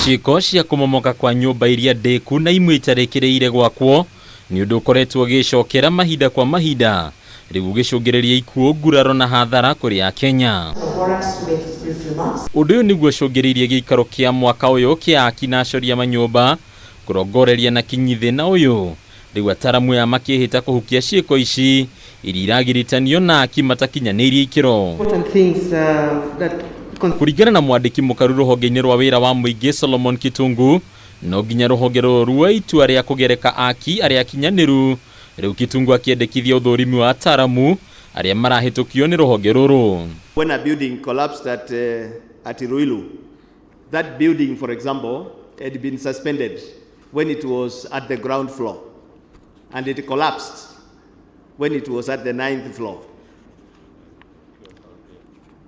Ciĩko cia kũmomoka kwa nyũmba iria ndĩku na imwe itarĩkĩrĩire gwakwo nĩ ũndũ ũkoretwo ũgĩcokera mahinda kwa mahinda, rĩu ũgĩcũngĩrĩria ikuũ, nguraro na hathara kũrĩ Akenya. Ũndũ ũyũ nĩguo ũcũngĩrĩirie gĩikaro kĩa mwaka ũyũ kĩa aki na acori a manyũmba kũrongoreria na kinyi thĩna ũyũ, rĩu ataramu aya makĩhĩta kũhukia ciĩko ici iria iragiritanio na aki matakinyanĩirie ikĩro. Important things that Kũringana na mwandĩki mũkaru rũhonge-inĩ rwa wĩra wa mũingĩ Solomon Kitungu, no nginya rũhonge rũrũ ruoe itua rĩa kũgereka aki arĩa akinyanĩru. Rĩu Kitungu akĩendekithia ũthũrimi wa ataramu arĩa marahĩtũkio nĩ rũhonge rũrũ. When a building collapsed at Ruiru, that building, for example, had been suspended when it was at the ground floor, and it collapsed when it was at the ninth floor.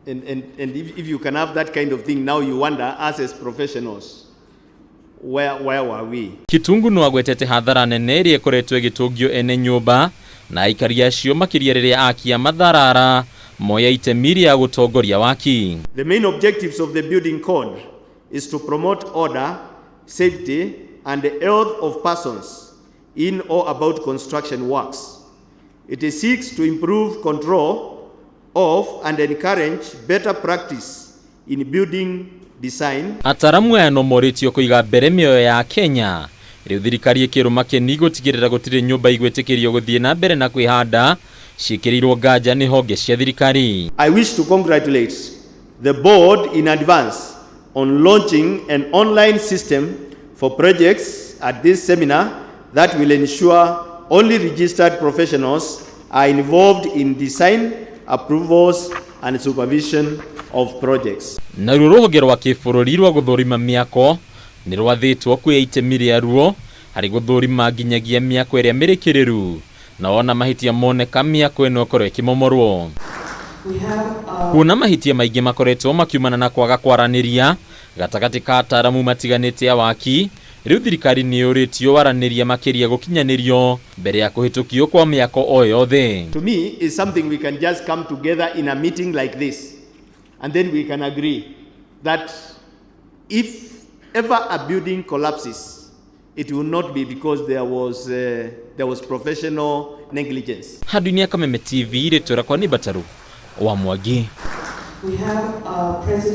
And if you can have that kind of thing, now you wonder, us as professionals, where were we? Kitungu no agwetete hathara nene ĩrĩa ĩkoretwo ĩgĩtũngio ene nyũmba na aikari acio, makĩria rĩrĩa aki a matharara moya itemi rĩa gũtongoria waki. The main objectives of the building code is to promote order, safety, and the health of persons in or about construction works. It seeks to improve control of and encourage better practice in building design. Ataramu aya no morĩtio kũiga mbere mĩoyo ya Kenya, rĩu thirikari ĩkĩrwo makeni gũtigĩrĩra gũtirĩ nyũmba igwĩtĩkĩrio gũthiĩ na mbere na kwĩhanda ciĩkĩrĩirwo nganja nĩ honge cia thirikari. I wish to congratulate the board in advance on launching an online system for projects at this seminar that will ensure only registered professionals are involved in design, approvals, and supervision of projects. Naruo rũhonge rwa kĩbũrũri rwa gũthũrima mĩako nĩ rwathĩtwo kuoya itemi rĩaruo harĩ gũthũrima nginyagia mĩako ĩrĩa mĩrĩkĩrĩru, na wona mahĩtia moneka mĩako ĩno ĩkorwo ĩkĩmomorwo. Kuona mahĩtia maingĩ makoretwo makiumana na kwaga kwaranĩria gatagatĩ ka ataramu matiganĩte a waki, rĩu thirikari nĩ yũrĩtio waranĩria makĩria gũkinyanĩrio mbere ya kũhĩtũkio kwa mĩako o yothe. To me, is something we can just come together in a meeting like this, and then we can agree that if ever a building collapses, it will not be because there was professional negligence. Handũ-inĩ ya Kameme TV, rĩtwa rĩakwa nĩ Mbataru wa Mwangi. We have President